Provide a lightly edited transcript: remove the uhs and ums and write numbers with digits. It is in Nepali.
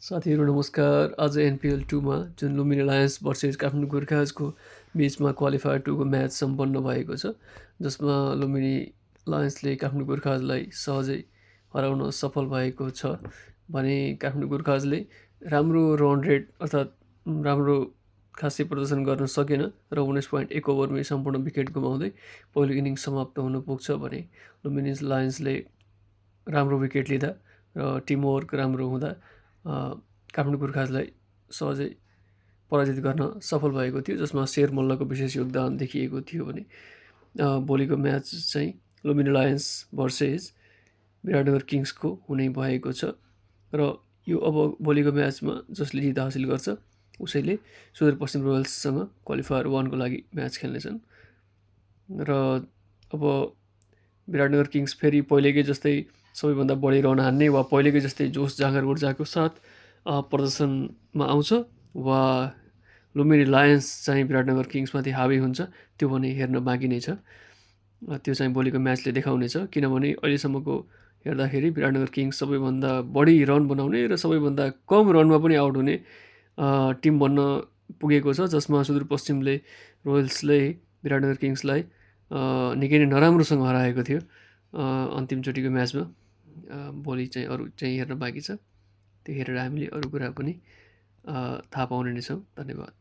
साथीहरू नमस्कार। आज एनपिएल 2 मा जुन लुम्बिनी लायन्स भर्सेस काठमाडौँ गोर्खाजको बिचमा क्वालिफायर 2 को म्याच सम्पन्न भएको छ, जसमा लुम्बिनी लायन्सले काठमाडौँ गोर्खाजलाई सहजै हराउन सफल भएको छ भने काठमाडौँ गोर्खाजले राम्रो रन रेट अर्थात् राम्रो खासै प्रदर्शन गर्न सकेन र 19.1 ओभरमै सम्पूर्ण विकेट गुमाउँदै पहिलो इनिङ्स समाप्त हुन पुग्छ भने लुम्बिनी लायन्सले राम्रो विकेट लिँदा र टिमवर्क राम्रो हुँदा काठमाडौँ गोर्खाजलाई सहजै पराजित गर्न सफल भएको थियो, जसमा शेर मल्लको विशेष योगदान देखिएको थियो भने भोलिको म्याच चाहिँ लुम्बिनी लायन्स भर्सेस विराटनगर किङ्सको हुने भएको छ र यो अब भोलिको म्याचमा जसले जित हासिल गर्छ उसैले सुदूरपश्चिम रोयल्ससँग क्वालिफायर 1 को लागि म्याच खेल्नेछन्। र अब विराटनगर किङ्स फेरि पहिलेकै जस्तै सबैभन्दा बढी रन हान्ने वा पहिलेकै जस्तै जोस जाँगर ऊर्जाको साथ प्रदर्शनमा आउँछ वा लुम्बिनी लायन्स चाहिँ विराटनगर किङ्समाथि हावी हुन्छ, त्यो भने हेर्न बाँकी नै छ। त्यो चाहिँ भोलिको म्याचले देखाउनेछ, किनभने अहिलेसम्मको हेर्दाखेरि विराटनगर किङ्स सबैभन्दा बढी रन बनाउने र सबैभन्दा कम रनमा पनि आउट हुने टिम बन्न पुगेको छ, जसमा सुदूरपश्चिमले रोयल्सले विराटनगर किङ्सलाई निकै नै नराम्रोसँग हराएको थियो अन्तिमचोटिको म्याचमा। भोलि चाहिँ अरू चाहिँ हेर्न बाँकी छ, त्यो हेरेर हामीले अरू कुरा पनि थाहा पाउने नै छौँ। धन्यवाद।